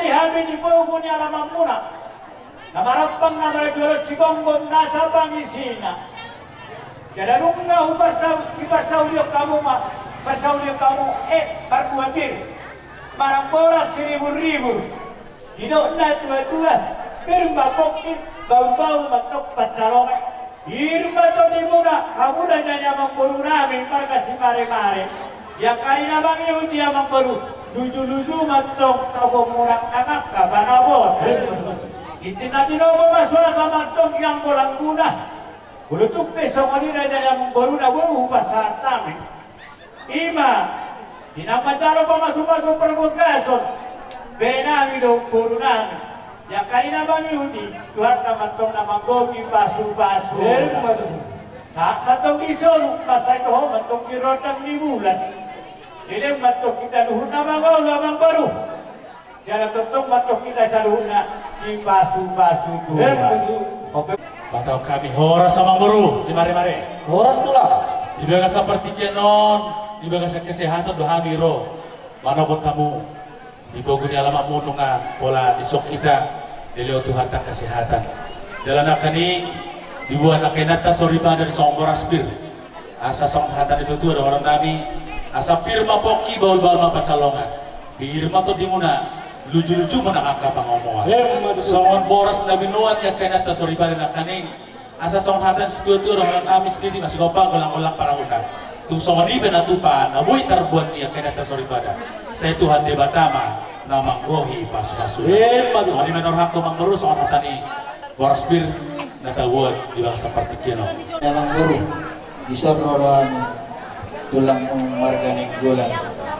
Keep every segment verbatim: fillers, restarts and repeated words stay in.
Hami di pogu ni alamanmuna na marampang na marjual sigomgom nasa pangisina. Jala nunga huparsau-, hiparsaulihon hamu ma, parsaulian hamu, eh, parbue pir. Manang boras siribur-ribur. Didok na tua-tua, pir ma pongki, bahulbahul ma tong pansalongan. Pir ma tondimuna, hamu raja ni amangborunami marga Simaremare. Di angka ari na mangihut i amangboru, lujuluju ma tong togomuna nang angka panabot. Ginting na tinopa ma suasa ma tong di anggo langguna. Molo tung pe songon i raja ni amangboruna, boru hupasahat hami. I ma, di na manjalo pamasumasu parbagason berenami dohot borunami. Di angka ari na mangihut i, Tuhanta ma tong na manggohi pasupasu. Emma tutu. Sahat ma tong di solu, mansai toho ma tong di rondang ni bulan. Leleng ma tong hita luhut na mangolu amangboru. Jala tongtong ma tong hita saluhutna dipasupasu Tuhan. Emma tutu. Oke. Mantap, hami horas amangboru Simaremare. Horas tulang. Di bagasan partingkian on, di bagasan kesehatan do hami ro manopot hamu. Di pogu ni alamanmu nunga pola dison hita dilehon Tuhanta kesehatan. Jala nangkaning diboan angka inanta soripada songon boras pir. Asa songon hata ni tuatua dohononnami, asa pir ma pongki, bahulbahul ma pansalongan. Pir ma tondimuna, lujuluju ma nang angka pangomoan. Emma tutu. Songon boras na binoan ni angka inanta soripada nangkaning, asa songon hata ni situatua dohononnami, sititi ma sigompa, golanggolang parahutna. Tung songon i pe na tupa na boi tarboan ni angka inanta soripada, sai Tuhan Debata ma na manggohi pasupasu. Emma tutu. Songon i ma na rohangku amangboru, songon hata ni boras pir na taboan di bagasan partingkian on. Amangboru, dison ro roham, tulangmu marga Nainggolan.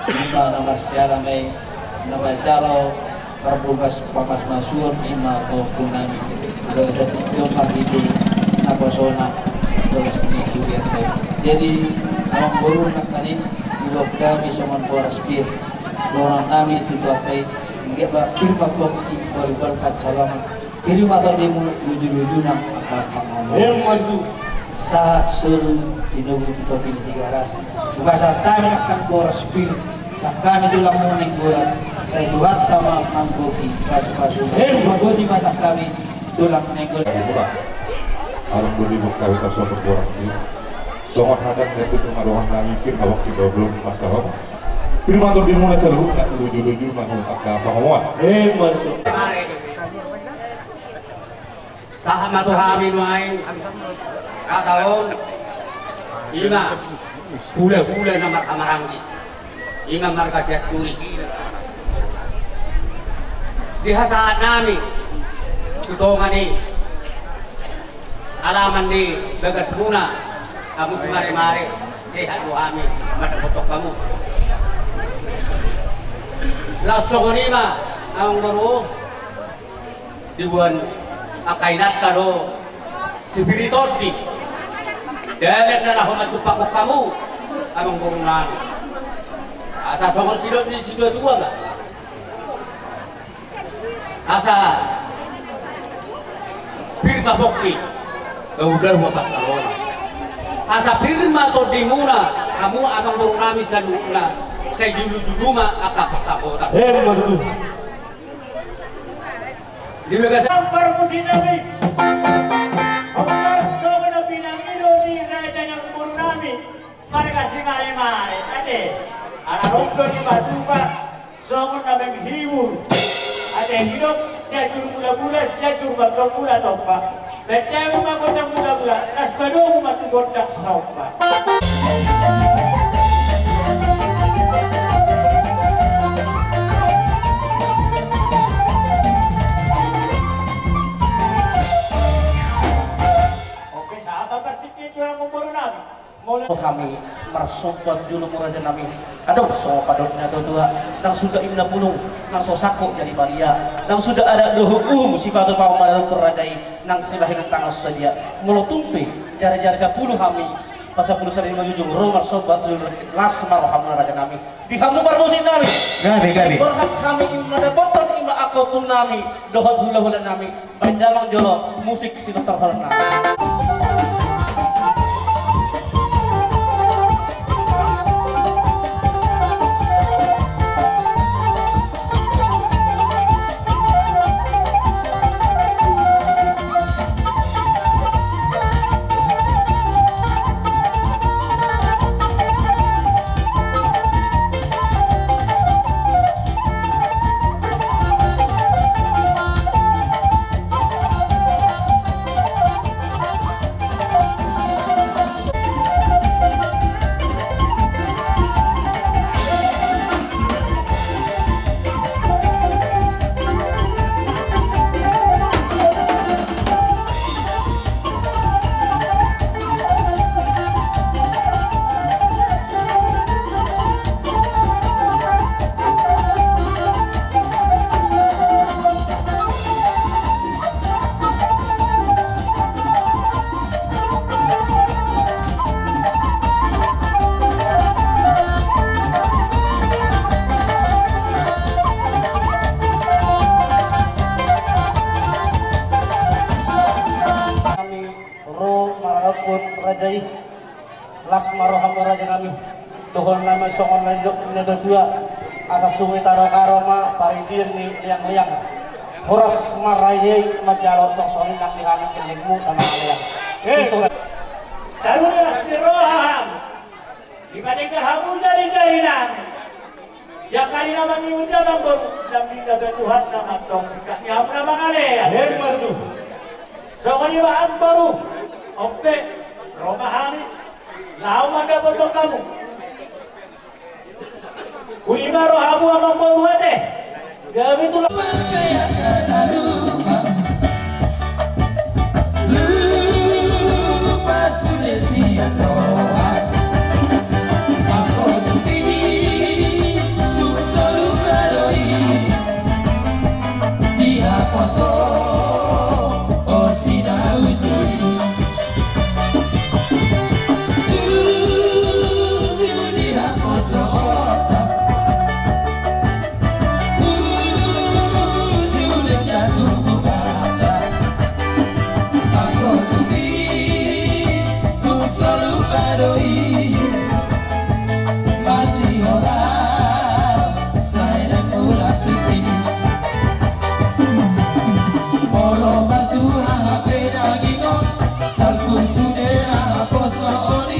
I ma na marsiala ma i, na manjalo parbogas pamasumasuon, i ma pahompunami. Di bagasan tingki on marhite naposona boras ni suria. Jadi amangboru, nangkaning didok hami songon boras pir dohononnami tu Tuhanta i, anggiat ba pir ma pongki, bahulbahul pansalongan. Pir ma tondimu, lujuluju nang angka pangomoan. Emma tutu. Sahat solu tinogu tu topi ni Tigaras. Hupasahat hami nang boras pir, sian hami tulangmu Nainggolan. Sai Tuhanta ma manggohi pasupasu. Emma tutu. Manggohi ma sian hami tulang Nainggolan. Alhamdulillah, kawin tarsongon boras pir. Songon hata ni tuatua dohononnami, pir ma pongki, bahulbahul pansalongan. Pir ma tondimuna saluhutna, lujuluju ma nang angka pangomoan. Emma tutu. Sahat ma tu hami nuaeng hata on, i ma hulahula na marhahamaranggi, i ma marga Sianturi. Dipasahat hami tu tonga ni alaman ni bagasmuna, hamu Simaremare, sehat do hami mandapothon hamu. Laos songon i ma, amangboru, diboan angka inanta do si Pir ni Tondi. Dalihan na laho manjumpang hamu, amangborunami. Asa songon sidok ni situatua ma. Asa pir ma pongki, bahulbahul ma pansalongan. Asa pir ma tondimuna, hamu amangborunami saluhutna, sai lujuluju ma angka pansamotan. Emma tutu. Di bagasan parmusinami, songon na pinangido ni raja ni amangborunami, marga Simaremare, ate, ala rondo ni patupa, songon na menghibur. Ate, didok, Sianjur Bulabula, Sianjur ma tong Bula Tompa. Bahen damang ma gondang bulabula, laos padomu ma tu gondang somba. Oke, sahat ma partingkian tu amangborunami. Molo hami marsomba tu jolomu rajanami, adong songon pandok ni natuatua, nang suda inna bulung, nang so sangkok jadi badia, nang suda adat dohot uhum sipatupaon mandapothon raja i, nang sibahenon tangan sadia. Molo tung pe jarijari sampulu hami, pasampulu sada ni manjujung, ro marsomba tu jolomu, las ma rohamuna rajanami. Di hamu parmusiknami. Gabe, gabe. Berhak hami i mandapothon i ma angka ompungnami dohot hulahulanami. Bahen damang jolo musik sinuhut holongnami. Jadi, las ma rohamu raja nami. Dohonon nami songon na nidok ni natuatua, asa suhi tarokaro ma paridion ni leangleang. Horas marrairai manjalo songon i nang di hami gellengmu na mangalean. Eh, taruli las ni roha hamu. Dipadenggan hamu jarijari nami. Jangkari nama ni uja namboru, nami na be Tuhan nama tong singkat ni hamu na mangalean. Emma tutu. Songon i ma amboru, on pe, ro ma hami, laho mandapothon hamu. Uli ma rohamu amangboru ate. Gabe tulang. Lupa sude sian roha. Anggo tung i, tung so lupa do i. Dihaposo, o si na uju i. Uju dihaposo, o. Anggo tung i, tung so lupa do i. Masihola, sai nang mula tusi. Molo matua hape daging on, salpu sude na haposo on i.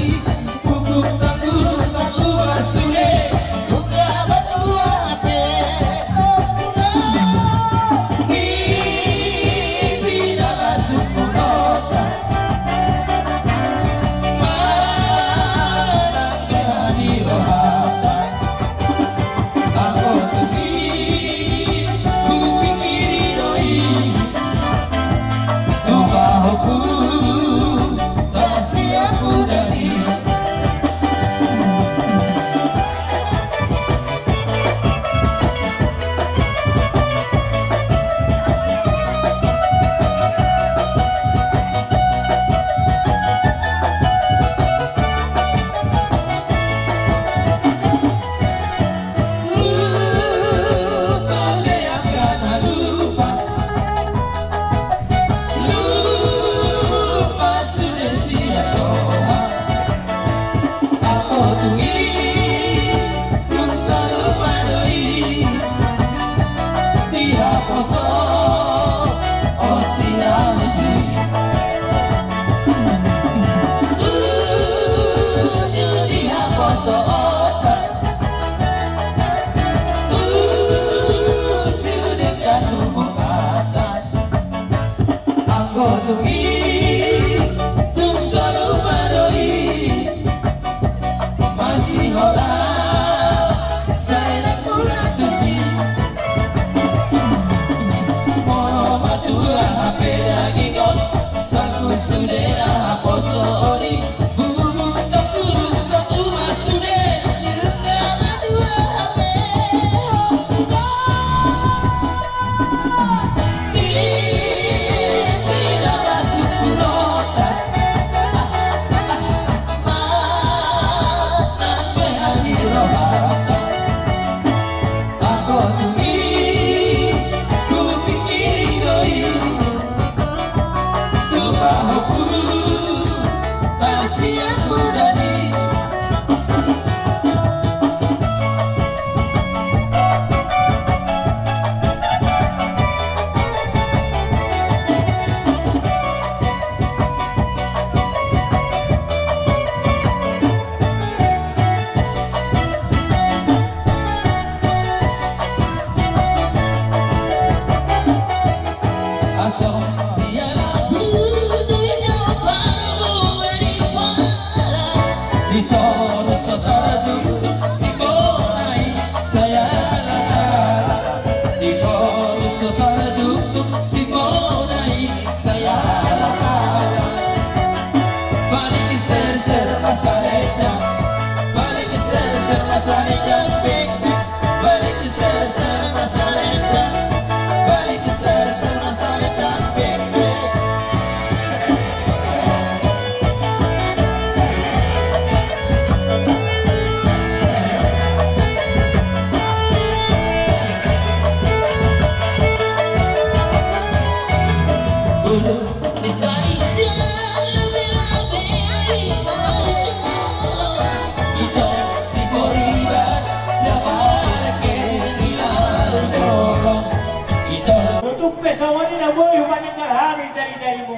Tutu pe songon i na boi hupaninggal hami jari-jarimu.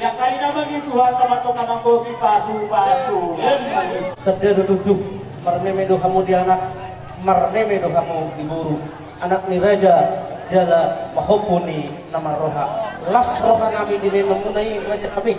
Yang kali nama ni Tuhan, tama-tama manggohi pasu-pasu. Tanda do tutu, marneme do hamu di anak, marneme do hamu di boru. Anak ni raja jala pahompu ni na marroha. Las roha nami di meme muna i, raja nami.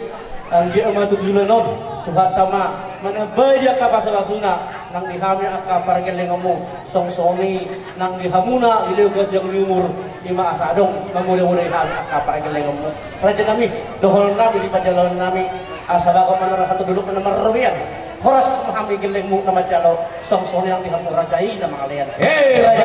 Anggiat ma tu joloan on Tuhanta ma manambai angka pasu-pasuna nang di hami angka pargellengonmu, songon i nang di hamuna dilehon ganjang ni umur, i ma asa adong mamodamodai hami angka pargellengonmu. Raja nami, dohonon nami di panjaloan nami, asa bagot ma na marhata dolok na marrobean. Horas ma hami gellengmu na manjalo, songon i nang di hamu raja i na mangalean. Hei, raja.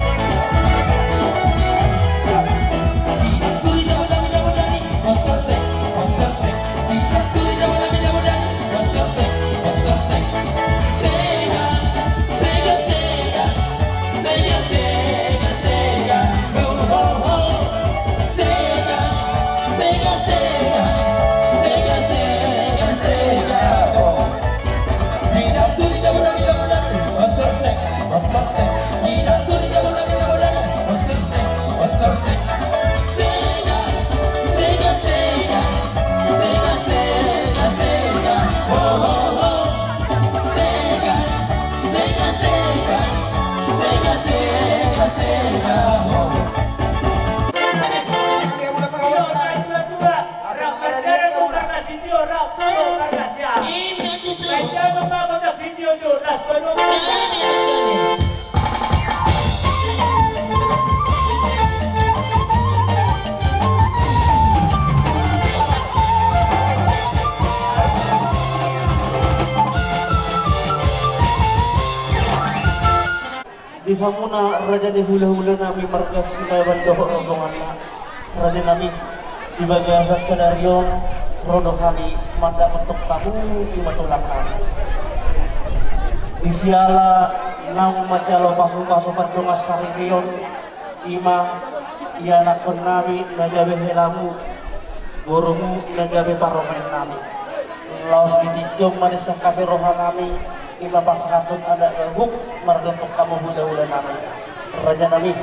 Di hamuna raja ni hulahula nami marga Sinaban dohot rombonganna, raja nami, di bagasan sadari on ro do hami mandapothon hamu, i ma tulang nami. Di siala naung manjalo pasu-pasu pardongan saripeon, i ma ianakhon nami na gabe helamu, borumu na gabe parumaen nami. Laos ditinjong ma di sangkape roha nami, i ma pasahathon adat gabuk mardohot hamu hulahula nami. Raja nami,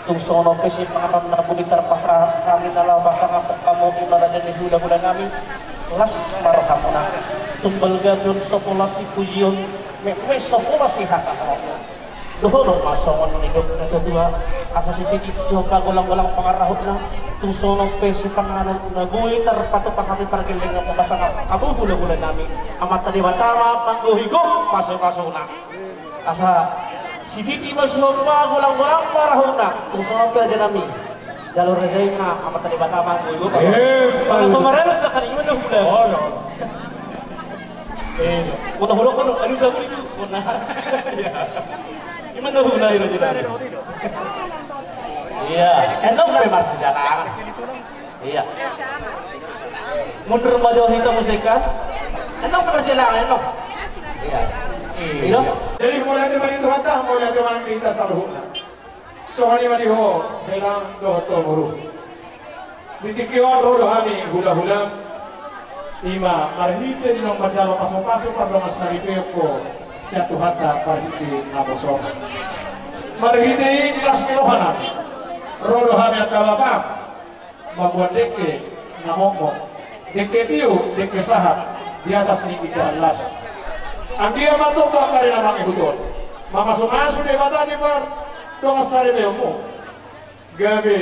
tung songon on pe sipanganon na boi tarpasahat hami na laho pasahathon hamu, i ma raja ni hulahula nami, las ma rohamuna. Tung balga pe on so pola sipujion, meme so pola sihatahon. Dohonon ma songon nidok na tuatua, asa sititi sihombah golang-golang pangarahutna, tung songon on pe sipanganon na boi tarpatupa hami pargellengonmu pasahat hamu hulahula nami, Amanta Debata ma manggohi gok pasu-pasuna. Asa sititi ma sihombah golang-golang pangarahutna, tung songon on pe raja nami. Jalo raja i ma Amanta Debata ma manggohi gok pasu-pasuna. Eh, songon on pe raja nami, ima na hula. Oh, no. Eh, kota hula kono, aduh, sabun itu. Kota. Iya. Ima na hula i raja nami. Iya, enak pe marsijalangan. Iya. Mundur ma jo hita musik kan. Enak pe marsijalangan, enak. Iya. Iya. Jadi, mauliate ma di Tuhanta, mauliate ma di hita saluhutna. Songon i ma di ho hela dohot ho boru. Di tingki on ro do hami hulahula, i ma marhite di naung manjalo pasu-pasu pardongan saripeon sian Tuhanta marhite naposona. Marhite i di las ni roha nami, ro do hami angka bapa mamboan dengke na mokmok, dengke tio, dengke sahat, di atas ni indahan las. Anggiat ma tongtong angka ari na mangihut on mamasu-masu Debata di pardongan saripeonmu, gabe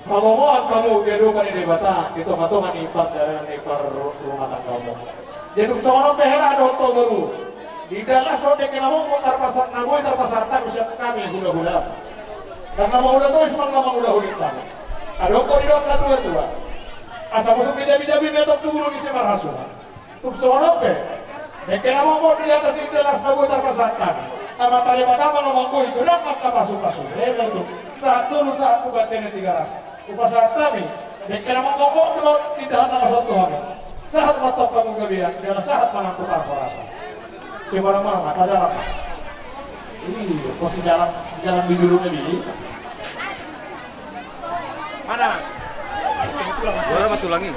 hamomoan hamu di adopan ni Debata di tonga-tonga ni pardalanan ni parrumatanggaonmu. Jadi tung songon on pe hela dohot ho boru, di indahan las dohot dengke na mokmok tarpasahat, na boi tarpasahat hami sian hami hulahula. Ndang na mangula tois, ndang na mangula holit hami. Adong do didok na tuatua, asa mosuk ni jabi-jabi, na tong tu bulung ni simarhasuha. Tung songon on pe, dengke na mokmok di atas ni indahan las na boi tarpasahat hami, Amanta Debata ma na manggohi godang angka pasu-pasu. Ema tutu. Sahat solu, sahat tu Bantene Tigaras. Hupasahat hami dengke na mokmok dohot indahan na masa tu hami. Sahat ma tong hamu gabean, jala sahat ma nang tu parhorasan. Sibarang-barang ma, tajalan ma. Iya, kok sijalan, sijalan di julu ni. Mana? Bola ma tulang i.